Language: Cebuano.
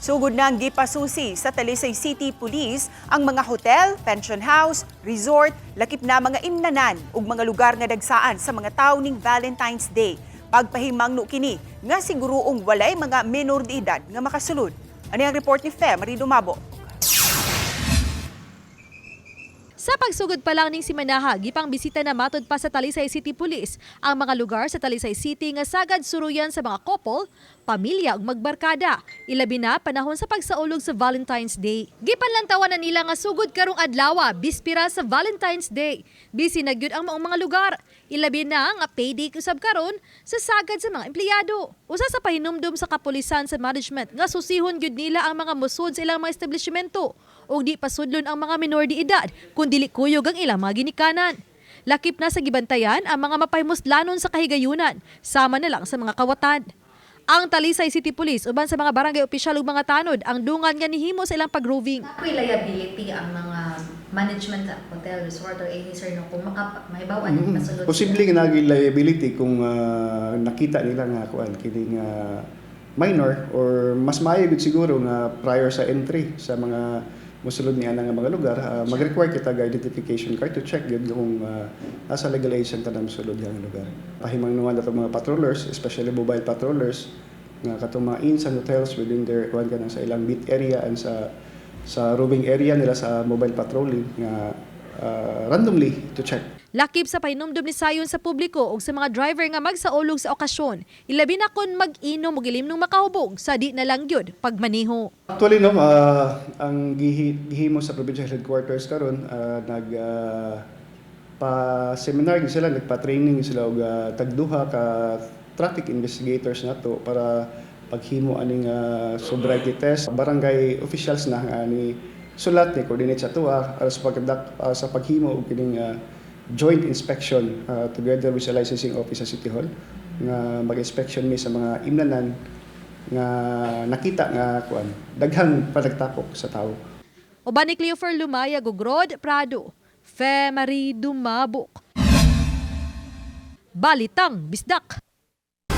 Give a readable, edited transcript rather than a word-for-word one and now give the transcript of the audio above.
Sugod nang gipasusi sa Talisay City Police ang mga hotel, pension house, resort, lakip na mga imnanan ug mga lugar nga dagsaan sa mga tawo ning Valentine's Day. Pagpahimangno kini nga siguruong walay mga menor de edad nga makasulod. Ani ang report ni Fe Marie Dumabo. Sa pagsugod pa lang ning simanaha, gipang bisita na matod pa sa Talisay City Police ang mga lugar sa Talisay City nga sagad suruyan sa mga couple, pamilya ug magbarkada. Ilabi na panahon sa pagsaulog sa Valentine's Day. Gipanlantawan na nila nga sugod karong adlaw, bispira sa Valentine's Day. Busy na gyud ang maong mga lugar. Ilabi na nga payday usab karon sa sagad sa mga empleyado. Usa sa pahinumdom sa kapulisan sa management nga susihon gyud nila ang mga musod sa ilang mga establishmento ug di pasudlon ang mga minor de edad kung dili kuyog ang ilang mga ginikanan. Lakip na sa gibantayan ang mga mapahimuslanon sa kahigayunan, sama na lang sa mga kawatan. Ang Talisay City Police uban sa mga barangay opisyal ug mga tanod ang dungan nga nihimo sa ilang pag-roving. Ako'y liability ang mga management sa hotel, resort, or any, sir, no, kung mahibawan masulod. Posible nga naging liability kung nakita nila nga kuan kining minor or mas maayo gud siguro nga prior sa entry sa mga musulod niya nga mga lugar, mag-require kita og identification card to check gyud kung nasa legal age ang tanang musulod nga lugar. Pahimangnuan ato mga patrollers, especially mobile patrollers, nga katong mga inns and hotels within their kuan kanang sa ilang beat area and sa roving area nila sa mobile patrolling nga randomly to check. Lakip sa pahinumdom ni Sayon sa publiko ug sa mga driver nga magsaulog sa okasyon, ilabi na kon mag-inom ug ilimnong makahubog sa di na lang gyud pagmaneho. Actually, no, ang gihimo sa provincial headquarters karon, nag pa seminar gyud sila, nagpa-training gyud sila og tagduha ka traffic investigators nato para paghimo aning sobriety test. Barangay officials na nga ni sulat ni coordinate sa tuwa para sa pagkadak sa paghimo og kining joint inspection together with sa licensing office sa City Hall nga mag-inspection mi sa mga imnanan nga nakita nga kuan daghang panagtapok sa tao. Uban ni Cleofer Lumaya ug Rod Prado, Fe Marie Dumabok. Balitang Bisdak.